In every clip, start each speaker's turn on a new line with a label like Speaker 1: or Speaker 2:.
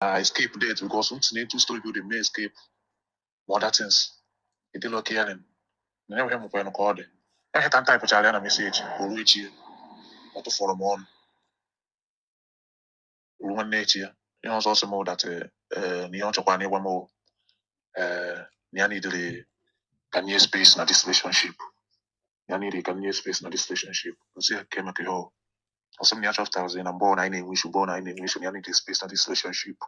Speaker 1: Escape death because m tinye two story building may escape ma other things ịdịlọ caring na enweghị m kwenụ ka ọ dị. Ehe, ka m typechara ya na message, o ruo echi ya, ọ tụfọrọ m ọnụ. Ruo nwanne echi ya, ihe ọzọ sị m that na ihe ọ chọkwara na ịgwa m na ya nidere ka nye space na this relationship, ya nidere ka nye space na this relationship. Nsị ya ke maka ihe ọ ọ sị m na ya chọpụtarazi na mgbe ọ na anyị na-enwe issue, mgbe ọ na anyị na-enwe issue, na ya need space na this relationship.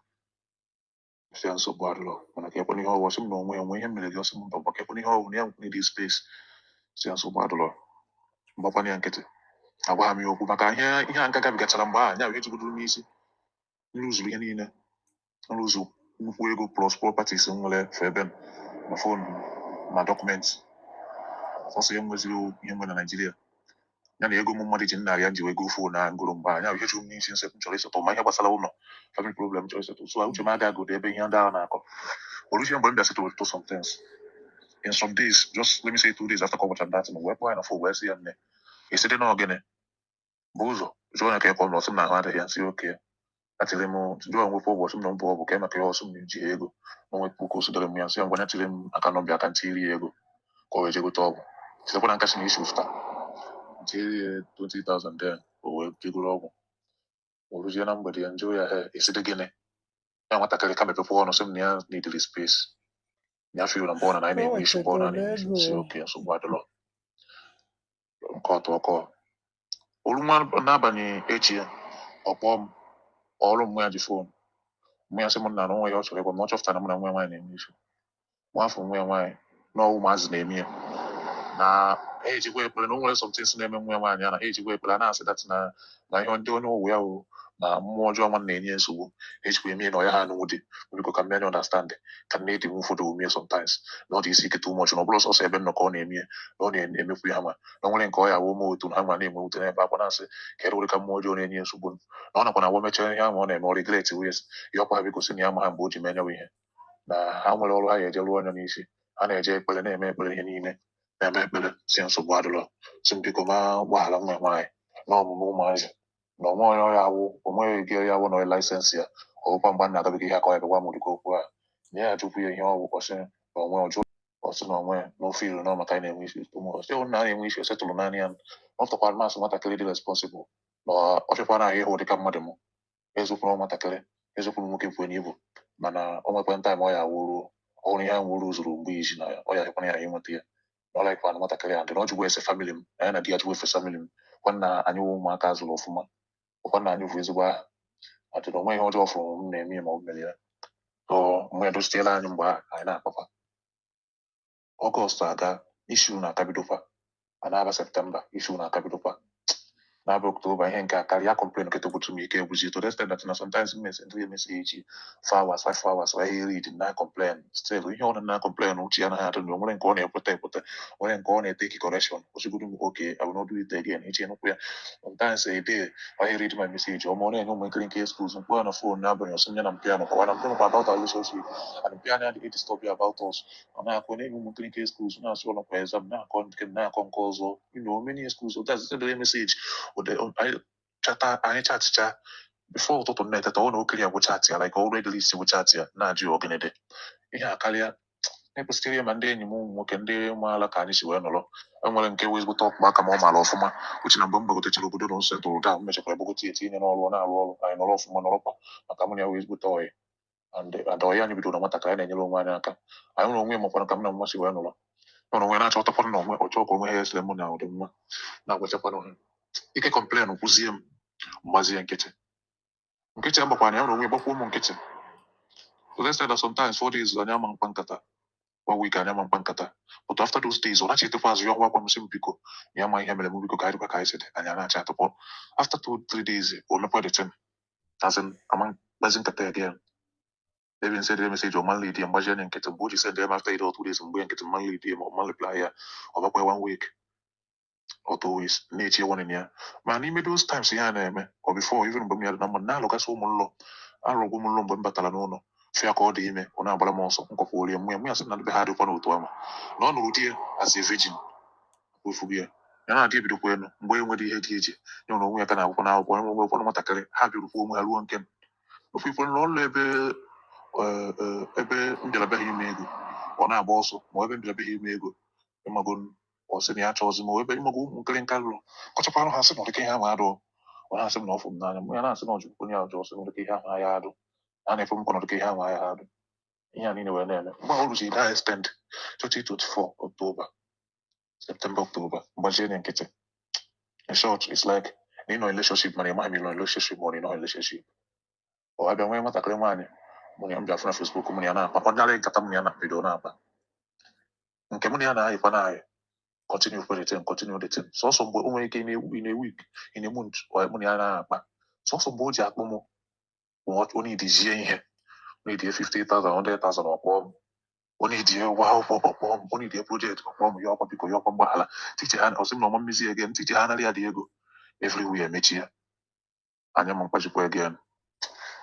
Speaker 1: Sị ya nsogbu adịrọ, mana ka ekwe ihe ọwụ. Ọsị m na onwe ya onwe ihe mere gị. Ọsị m mba, ka ekwe ihe ọwụ, na ya need space. Sị ya nsogbu adịrọ, mgbakwana ya nkịtị, agwa m ya okwu maka ihe a nka gabigachara mgbe a nya ihe jugodoro n'isi nrụzuru ihe niile, nrụzu nnukwu ego plus properties m nwere for ebe m, ma phone ma document, sọsọ ihe nweziri ihe nwere na Naịjirịa ya na ego m mmadụ ji nna ya ji wee go phone na ngoro mgbe anya ihe juru m n'isi. Nsị m chọrọ ịsettle ma ihe gbasara ụlọ, family problem chọrọ ịsettle, so uche m aga agodo ebe ihe ndị ahụ na-akọ oluzie. Mgbe m bịa settle to some things in some days, just let me say 2 days after kọgbacha that thing, wee kpọọ ya na phone, wee sị ya, "Nne, esi dị na ogene bụ ụzọ jụọ ya ka ekwe m na." Ọsị m na ahụ adịghị ya. Nsị oke atịrị m jụọ nwekwa ụgwọ. Ọsị m na mbụ ọ bụ ka e maka ya. Ọsị m na ji ego na onwe puku o dere m ya. Nsị ya ngwa, ya tiri m aka nọmba aka ntị iri ego ka o wee jee gote ọgwụ. Sitekwa na nkasi na isi ụfụta ntiri ya 20,000, then o wee jegoro ọgwụ. O ruzie na mgbede ya, njụ ya, "E esi dị gịnị?" Ya nwatakịrị ka mepekwa ọnụ, sị m na ya needed space, na ya feel na mgbe ọ na anyị
Speaker 2: O
Speaker 1: na-enwe issue, mgbe ọ na
Speaker 2: wetakwara
Speaker 1: na-enwe issue.
Speaker 2: ego.
Speaker 1: Si oke nsogbu adịrọ, nke ọtụ ọkọ olu nwa. N'abalị echi ya, ọ kpọọ m, ọrụ m ya ji phone mụ. Ya sị m nna na onwe ya ọ chọrọ ịgwa m na ọ chọpụtara na mụ na nwa ya nwaanyị na-enwe issue, nwa afọ nwa ya nwaanyị na ụmụazị na-eme ya, na ha ejikwa ekpere, na o nwere something na-eme nwa ya nwaanyị ya, na ha ejikwa ekpere a na-asị that na ihe ndị onye ụwa ya wụ na mmụọ ọjọọ nwa na-enye nsogbu, ejikwa eme na ọ ya ha anụnwụ dị. Biko ka mmeni understand ka nne dị m ụfọdụ omie sometimes na ọ dị isi ike too much, na ọ bụrụ sọsọ ebe nnọkọ ọ na-eme ya, na ọ na-emekwu ya ma na o nwere nke ọ ya awụ otu na ha nwa na-enwe wute n'ebe akwa na-asị ka ere ka mmụọ ọjọọ na-enye nsogbu, na ọ nakwa na agwa mechaa ihe ahụ ọ na-eme, ọ regret wee ya ọkwa ha biko sị na ya ma ha mgbe o ji mee nyawa ihe, na ha nwere ọrụ ha ya eje rụọ ọnya n'isi, ha na-eje ekpere, na-eme ekpere, ihe niile na-eme ekpere. Si nsogbu adịrọ, si m biko ma gbaghara nwa ya nwaanyị na ọmụmụ ụmụazị, na onwe onye ọya awụ onweghị gị ya awụ na license ya ọgwụkwa mgbe m na-agabiga ihe aka ọ ya bịagwa m ụdịka okwu a na ya jụkwu ya ihe ọ bụ ọsị na onwe ọjụ. Ọsị na onwe na ofe ilu na maka anyị na-enwe isi ọsị na a na-enwe isi esetụlụ naanị ya, na ọ tọkwara masị nwatakịrị dị responsible, na ọ chọkwara ahụ ịhụ dịka mmadụ. M eziokwu na nwatakịrị, eziokwu na nwoke kwue n'ibu, mana o nwekwa time ọ ya awụ ruo ọhụrụ ihe ahụ wuru zuru mgbe iji na ọ ya hịkwana ya ịnweta ya, na ọ laikwa na nwatakịrị a dị na ọ jụgwa ese family m, na ya na di ya jụgwa efe family m kwa, na anyị wụ ụmụaka zụrụ ọfụma ọkwa, na anyị bụ ezigbo aha adịrị onwe ihe ọjọọ fụrụ m na-eme ya ma ọ bụ mere ya. So mgbe ya doziela anyị mgbe ahụ anyị na-akpakwa August aga, issue na-akabidokwa a na-aba September, issue na-akabidokwa na-aba October, ihe nke a karịa complain nkịta butu m ike egwuzi to the extent that na sometimes m send ya message 4 hours, 5 hours or ihe read na complain still. Ihe ọ na complain uche ya anaghị adị na o nwere nke ọ na-ekweta ekweta, nwere nke ọ na-etake correction ozugbo m, "Okay, I will not do it again." Iche nụkwu ya sometimes a day ọ read my message, ọ ma ọ na-enye ụmụ nkiri nke excuse mkpọ ya na phone n'abalị, ọsị nye na mpiano kọwa na mpiano about our relationship and mpiano adịghị disturb you about us. Ọ na-akọ na-enye ụmụ nkiri nke excuse, na-asị ụlọ kwa exam, na-akọ nke na-akọ nke ọzọ, many excuse. That's the message anyị chata, anyị chatịcha before ụtụtụ m na-eteta, ọ na okiri ya bụ chat ya, like already list bụ chat ya na-ajụ ya ọgịnịdị ihe a karịa na-ekwesịrị ya. Ma ndị enyi m ụmụ nwoke ndị maala ka anyị si wee nọrọ, enwere nke wee ezigbote ọkpụkpa aka ma ọ maara ọfụma uche na mgbe m gbagotechara obodo na nsetụrụ down, m mechakwara gbagote ya etinye n'ọrụ, ọ na-arụ ọrụ, anyị nọrọ ọfụma, nọrọkwa maka mụ na ya wee ezigbote ọyị and ọyị anyị bidoro na nwatakịrị, anyị na-enyere onwe anyị aka. Anyị nwere onwe ya makwara ka m na nwa si wee nọrọ ọ na onwe ya na-achọtakwana na onwe ọchọ ka onwe ya esere mụ na ụdị nwa na-agwachakwana ha ike complain kwụzie m mgbazie nkịtị nkịtị agbakwana ya na onwe gbakwuo m nkịtị so let's say that sometimes 4 days anyị ama mkpa nkata, one week anyị ama mkpa nkata, but after those days ọ na-achetakwa azụ ya ọgwa m sị m biko ya ma ihe mere m, biko ka anyị dịkwa ka anyị si dị. Anyị na-achị atụpọ after 2-3 days o mekwa the thing, as in ama mkpazi nkata again. Maybe send the message or man lead ya, mgbazie anya nkịtị. Mgbe o ji send ya after 8 or 2 days, mgbe nkịtị man lead ya ma ọ man reply ya, ọ bakwa one week or 2 weeks na-eche warning ya. Ma n'ime those times ihe a na-eme or before even mgbe m ya dị na mma na-alụgasị ụmụ nlọ, arụgwụ m nlọ mgbe m batara n'ụlọ fịa ka ọ dị ime, ọ na-agbara m ọsọ nkọkwa orie mmụ ya sị na ndị be ha adịkwa n'otu ama na ọ nụrụ di ya as a virgin ofugu ya ya na-adị ebidokwa elu mgbe enwere ihe dị iche ya na onwe ya ka na-akwụkwọ n'akwụkwọ enwe nwekwanụ nwatakịrị ha bịarukwa onwe ha ruo nke m. Ofu ife nlọ ọlụ ebe ebe m bịara be ha ime ego, ọ na-agba ọsọ, ma ebe m bịara be ha ime ego, ịmago, ọ sị na ya chọọzi ma ebe, ịmago, ụmụ nkịrịnka lụrụ kọchakwarụ ha, sị na ọ dịka ihe ahụ adụ. Ọ na-asị m na ọ fụ m n'anya, mụ ya na-asị na ọ jụrụ onye ọjọọ, sị na ọ dịka ihe ahụ ya adụ, a na-efe m kwa na ọ dịka ihe ahụ ya adụ. Ihe a niile wee na-eme mgbe ọ rụziri that extend 2024 October, September, October, mgbachie na nkịtị. In short, it's like na ị nọ relationship, mana ị maghị ma ị nọ relationship ma ọ na ị nọ relationship. Ọ abịa nwee nwatakịrị nwaanyị mụ na ya m bịa fụ na Facebook, mụ na ya na-akpa, ọdịnala nkata mụ na ya na-bido na-akpa, nke mụ na ya na-ayịkwa na-ayị, continue for the thing, continue the thing. Sọsọ mgbe o nwere ike in a week, in a month, ọ mụ na ya na-akpa, sọsọ mgbe o ji akpọ mụ bụ ọ na-edizie ihe, ọ na-edie 50,000, 100,000, ọkpọ m, ọ na-edie ụgwọ akwụkwọ, ọkpọ m, ọ na-edie project, ọkpọ m, ya ọkwa biko, ya ọkwa mgbaghara tiche ha, ọsị m na ọma mmezi again, tiche ha anara ya dị ego everywhere emechie anya m, mkpachikwa again.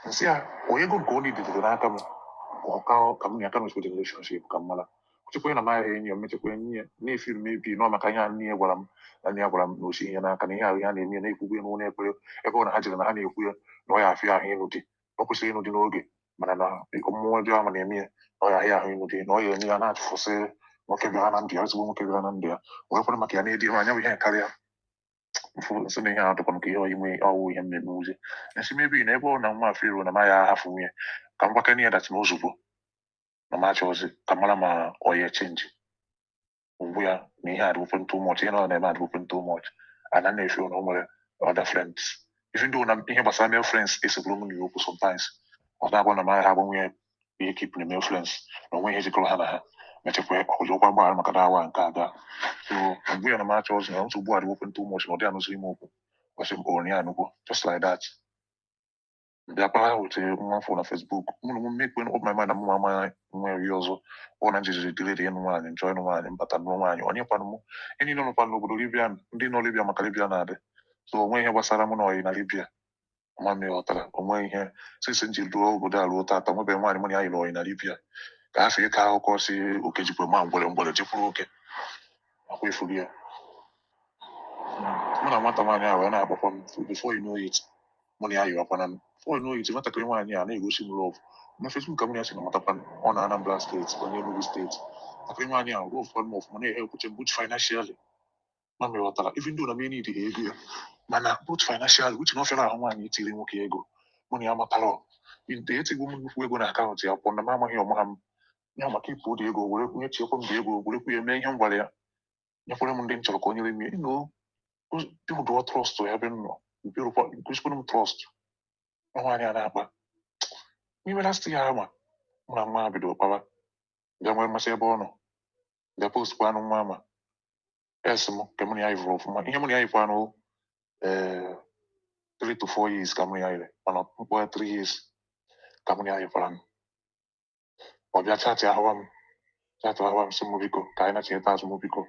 Speaker 1: Nsị a onye ego nke ọ na-edidere n'aka m ka ọ ka m na ya ka nọchikwa relationship, ka m mara chekwa na m ahịa enyi ya, mechekwa enyi ya na-efiri mebi nọ maka ihe a nne ya gwara m, na nne ya gwara m na osi ihe n'aka na ihe ahụ ihe a na-eme ya na-ekwugwu ya n'ụlọ ekpere, ebe ọ na ha jere na ha na-ekwu ya na ọ ya afịa ahụ ịnụ di, na ọ kwesịrị ịnụ di n'oge, mana na mmụọ ọjọọ ahụ na-eme ya na ọ ya ahịa ahụ ịnụ di, na ọ ya enye ya na-achụfụsị nwoke bịara na ndụ ya, ezigbo nwoke bịara na ndụ ya, wee kwere maka ya na-edi anya bụ ihe karịa mfụ. Nsị na ihe a dịkwa m ka ihe ime ọwụ ihe mmemme wuzi nsị mebi na ebe ọ na nwa afọ na ma ya ahafụ nwunye, ka m gwakene ya that na ozugbo na m achọghịzi, ka mara ma ọ ya change ugbu ya, na ihe adịbụkwe too much, ihe na ọ na-eme adịbụkwe too much, and na na-efe na o nwere other friends, even though na ihe gbasara male friends esegburu m na okwu sometimes, ọ na-agwa na m agha agbanwe ya ihe keep na male friends, na onwe ihe jikọrọ ha na ha, mechakwa ọjọkwa gbaghara maka dawa nke aga. So mgbe ya na m achọghịzi na nsogbu adịbụkwe too much, na ọ dị anụzi ime okwu, ọsị m onye ya anụgwo, just like that. Bịakwa wete nwa afọ na Facebook, mụ na m make up my mind na mụ ama nwa eri ọzọ, ọ na njijiri dịrị dị ịnụ nwaanyị, nchọ ịnụ nwaanyị, mbata nụọ nwaanyị, onye kwanụ mụ enyi nọ nọkwa n'obodo Libya, ndị nọ Libya, maka Libya na-adị so onwe ihe gbasara mụ na ọyị na Libya. Nwa m ghọtara onwe ihe since m ji ruo obodo a ruo tata, nwebeghị nwaanyị mụ na ya yiri ọyị na Libya, ka afọ ịka akụkọ si oke jikwa ma ngwere ngwere jekwuru oke akwa ifuru ya. Mụ na nwata nwaanyị a wee na-akpọkwa m. Before you know it, mụ na ya yiwakwana m. Before you know it, nwatakịrị nwaanyị a na-egosi m love na Facebook, ka mụ na ya si na matakwa. Ọ na Anambra State, onye Enugu State. Nwatakịrị nwaanyị a love m ọfụma, na-ehelpụche m both financially, ma m ghọtara, even though na m need ego ya, mana both financially, which na ọ fịara ahụ nwaanyị itiri nwoke ego. Mụ na ya matara inte etigbo m nnukwu ego na account ya pụọ na m amaghị ọma m ya, maka ịpụ ụdị ego were nye chiekwa m dị ego, werekwu ya mee ihe m gwara ya, nyekwara m ndị m chọrọ ka o nyere m ya, build trust ya ebe m nọ, gosikwara m trust. Nwa nwaanyị a na-akpa n'ime last year ama mụ na nwa bido kpawa, bịa nwee mmasị ebe ọ nọ, bịa postkwa anụ nwa ama es m nke mụ na ya yivụrụ ọfụma. Ihe mụ na ya yikwa anụ ee 3 to 4 years ka mụ na ya yiri, mana mkpọ 3 years ka mụ na ya yikwara m. Ọ bịa chat ahụwa m, chat ahụwa m, sị m biko ka anyị na-cheta azụ, mụ biko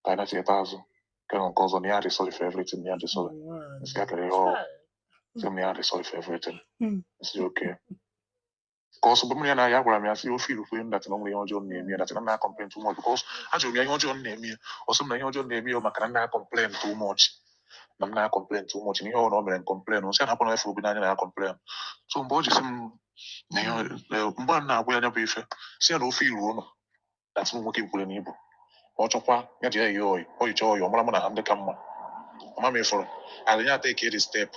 Speaker 1: ka anyị na-cheta azụ, nke na nke ọzọ, na ya dị sorry for everything, na ya dị sorry. Nsị ya kere ihe ọ sị m na ya dị sorry for everything. Nsị okay, ka ọsọ mgbe m ya na ya gwara m ya sị ofe ilu kwe that na o nwere ihe ọjọọ m na-eme ya, that na m na-complain too much, because ajụrụ m ya ihe ọjọọ m na-eme ya, ọ sị m na ihe ọjọọ m na-eme ya maka na m na-complain too much, na m na-complain too much, na ihe ọ na o mere m complain, nsị ya na hapụ na efe obi n'anya na ya complain. So mgbe o ji sị m na ihe mgbe a na-agwa ya anya bụ ife si ya na ofe ilu ụlọ that m nwoke kwere na ibu ọ chọkwa ya ji ya yi oyi oyicha oyi, ọ mara mụ na ha ndị ka mma ọma m ịfụrụ ala ya take the step.